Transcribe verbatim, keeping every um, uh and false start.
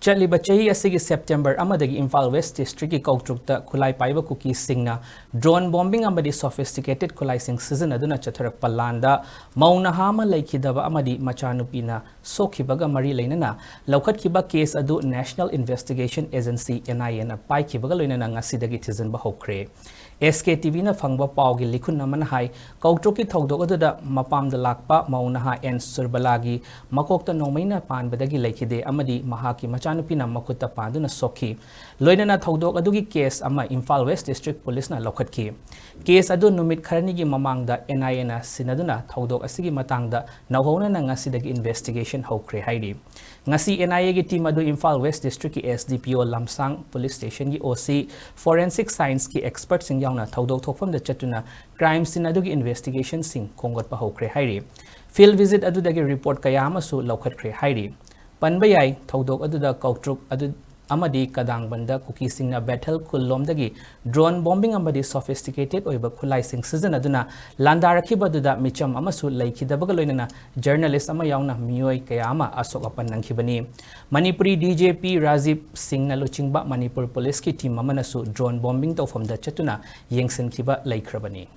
ꯆꯠꯂꯤꯕ ꯆꯍꯤ ꯑꯁꯤꯒꯤ ꯁꯦꯞꯇꯦꯝꯕꯔ ꯑꯃꯗꯒꯤ ꯏꯝꯐꯥꯜ ꯋꯦꯁ ꯗꯤꯁꯇ꯭ꯔꯤꯛꯀꯤ ꯀꯧꯇ꯭ꯔꯨꯛꯇ ꯈꯨꯠꯂꯥꯏ ꯄꯥꯏꯕ ꯀꯨꯀꯤꯁꯤꯡꯅ drone bombing ꯑꯃꯗꯤ sophisticated ꯈꯨꯠꯂꯥꯏꯁꯤꯡ ꯁꯤꯖꯤꯟꯅꯗꯨꯅ ꯆꯠꯊꯔꯛꯄ ꯂꯥꯟꯗ ꯃꯧ ꯅꯍꯥ ꯑꯃ ꯂꯩꯈꯤꯗꯕ ꯑꯃꯗꯤ ꯃꯆꯥꯅꯨꯄꯤꯅ ꯁꯣꯛꯈꯤꯕꯒ ꯃꯔꯤ ꯂꯩꯅꯅ ꯂꯧꯈꯠꯈꯤꯕ ꯀꯦꯁ ꯑꯗꯨ National Investigation Agency, N I A ꯅ ꯄꯥꯏꯈꯤꯕꯒ ꯂꯣꯏꯅꯅ ꯉꯁꯤꯗꯒꯤ ꯊꯤꯖꯤꯟꯕ ꯍꯧꯈ꯭ꯔꯦ꯫ S K T V ꯅ ꯐꯪꯕ ꯄꯥꯎꯒꯤ ꯂꯤꯈꯨꯟ ꯑꯃꯅ ꯍꯥꯏ, ꯀꯧꯇ꯭ꯔꯨꯛꯀꯤ ꯊꯧꯗꯣꯛ ꯑꯗꯨꯗ ꯃꯄꯥꯝꯗ ꯂꯥꯛꯄ ꯃꯧ ꯅꯍꯥ ꯑꯦꯟ ꯁꯨꯔꯕꯂꯥꯒꯤ ꯃꯀꯣꯛꯇ ꯅꯣꯡꯃꯩꯅ ꯄꯥꯟꯕꯗꯒꯤ ꯂꯩꯈꯤꯗꯦ ꯑꯃꯗꯤ ꯃꯍꯥꯛꯀꯤ ꯃꯆꯥꯅꯨꯄꯤꯅ ꯃꯈꯨꯠꯇ ꯄꯥꯟꯗꯨꯅ ꯁꯣꯛꯈꯤ꯫ ꯂꯣꯏꯅꯅ ꯊꯧꯗꯣꯛ ꯑꯗꯨꯒꯤ ꯀꯦꯁ ꯑꯃ ꯏꯝꯐꯥꯜ ꯋꯦꯁ ꯗꯤꯁꯇ꯭ꯔꯤꯛ ꯄꯨꯂꯤꯁꯅ ꯂꯧꯈꯠꯈꯤ꯫ ꯀꯦꯁ ꯑꯗꯨ ꯅꯨꯃꯤꯠ ꯈꯔꯅꯤꯒꯤ ꯃꯃꯥꯡꯗ N I A ꯅ ꯁꯤꯟꯅꯗꯨꯅ ꯊꯧꯗꯣꯛ ꯑꯁꯤꯒꯤ ꯃꯇꯥꯡꯗ ꯅꯧꯍꯧꯅꯅ ꯉꯁꯤꯗꯒꯤ investigation ꯍꯧꯈ꯭ꯔꯦ ꯍꯥꯏꯔꯤ꯫ ꯉꯁꯤ N I A ꯒꯤ team ꯑꯗꯨ ꯏꯝꯐꯥꯜ ꯋꯦꯁ ꯗꯤꯁꯇ꯭ꯔꯤꯛꯀꯤ S D P O ꯂꯝꯁꯥꯡ police ꯁ꯭ꯇꯦꯁꯟꯒꯤ O C, forensic science ꯀꯤ expert ꯁꯤꯡ ꯌꯥꯎꯅ ꯊꯧꯗꯣꯛ ꯊꯣꯛꯐꯝꯗ ꯆꯠꯇꯨꯅ crime scene ꯑꯗꯨꯒꯤ investigation ꯁꯤꯡ ꯈꯣꯝꯒꯠꯄ ꯍꯧꯈ꯭ꯔꯦ ꯍꯥꯏꯔꯤ꯫ Field visit ꯑꯗꯨꯗꯒꯤ report ꯀꯌꯥ ꯑꯃꯁꯨ ꯂꯧꯈꯠꯈ꯭ꯔꯦ ꯍꯥꯏꯔꯤ꯫ ꯄꯟꯕ ꯌꯥꯏ, ꯊꯧꯗꯣꯛ ꯑꯗꯨꯗ ꯀꯧꯇ꯭ꯔꯨꯛ ꯑꯗꯨ ꯑꯃꯗꯤ ꯀꯗꯥꯡꯕꯟꯗ ꯀꯨꯀꯤꯁꯤꯡꯅ ꯕꯦꯊꯦꯜ ꯈꯨꯜ ꯂꯣꯝꯗꯒꯤ drone bombing ꯑꯃꯗꯤ sophisticated ꯑꯣꯏꯕ ꯈꯨꯠꯂꯥꯏꯁꯤꯡ ꯁꯤꯖꯤꯟꯅꯗꯨꯅ ꯂꯥꯟꯗꯥꯔꯛꯈꯤꯕ ꯑꯗꯨꯗ ꯃꯤꯆꯝ ꯑꯃꯁꯨ ꯂꯩꯈꯤꯗꯕꯒ ꯂꯣꯏꯅꯅ journalist ꯑꯃ ꯌꯥꯎꯅ ꯃꯤꯑꯣꯏ ꯀꯌꯥ ꯑꯃ ꯑꯁꯣꯛ ꯑꯄꯟ ꯅꯪꯈꯤꯕꯅꯤ꯫ Manipuri D G P Rajiv ꯁꯤꯡꯅ ꯂꯨꯆꯤꯡꯕ ꯃꯅꯤꯄꯨꯔ ꯄꯨꯂꯤꯁꯀꯤ team ꯑꯃꯅꯁꯨ drone bombing ꯇꯧꯐꯝꯗ ꯆꯠꯇꯨꯅ ꯌꯦꯡꯁꯤꯟꯈꯤꯕ ꯂꯩꯈ꯭ꯔꯕꯅꯤ꯫